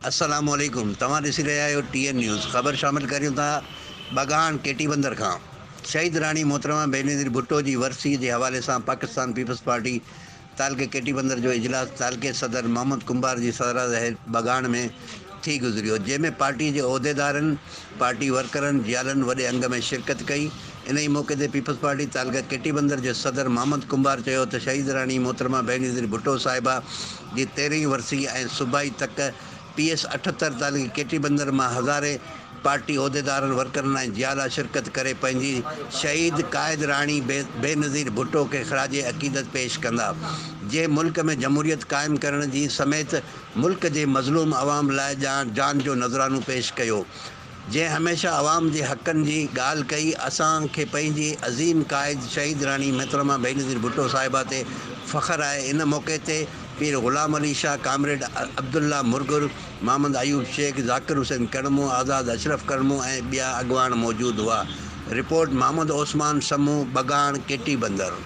السلام عليڪم توهان ڏسي رهيا آهيو ٽي اين نيوز خبر شامل ڪريون ٿا ٻگهاڻ ڪيٽي بندر کان شهيد راڻي محترمه بينظير ڀٽو جي ورسي جي حوالي سان پاڪستان پيپلز پارٽي تعلقي ڪيٽي بندر جو اجلاس تعلقي صدر محمد ڪنڀار جي صدارت هيٺ ٻگهاڻ ۾ ٿي گذريو جنهن ۾ پارٽي جي عهديدارن پارٽي ورڪرن جيالن وڏي انگ ۾ شرڪت ڪئي انهي موقعي تي پيپلز پارٽي تعلقه ڪيٽي بندر جي صدر محمد ڪنڀار چيو ته شهيد راڻي محترمه بينظير ڀٽو صاحبه جي تيرهين ورسي ۽ صوبائي تڪ پي ايس 78 تعلقي ڪيٽي بندر مان هزارين پارٽي عهديدارن، ورڪرن ۽ جيالا شرڪت ڪري پنهنجي شهيد قائد راڻي بينظير ڀٽو کي خراج عقيدت پيش ڪندا جنهن ملڪ ۾ جمهوريت قائم ڪرڻ جي سميت ملڪ جي مظلوم عوام لاء جان جو نذرانو پيش ڪيو. جنهن هميشه عوام جي حقن جي ڳالهه ڪئي، اسان کي پنهنجي عظيم قائد شهيد راڻي محترمه بينظير ڀٽو صاحبه تي فخر آهي، ان موقعي تي پير غلام علي شاهه، ڪامريڊ عبدالله مرگر، محمد ايوب شيخ، ذاڪر حسين ڪڙمو، آزاد اشرف ڪڙمو ۽ ٻيا اڳواڻ موجود هئا، رپورٽ، محمد عثمان سمون، ٻگهاڻ، ڪيٽي بندر.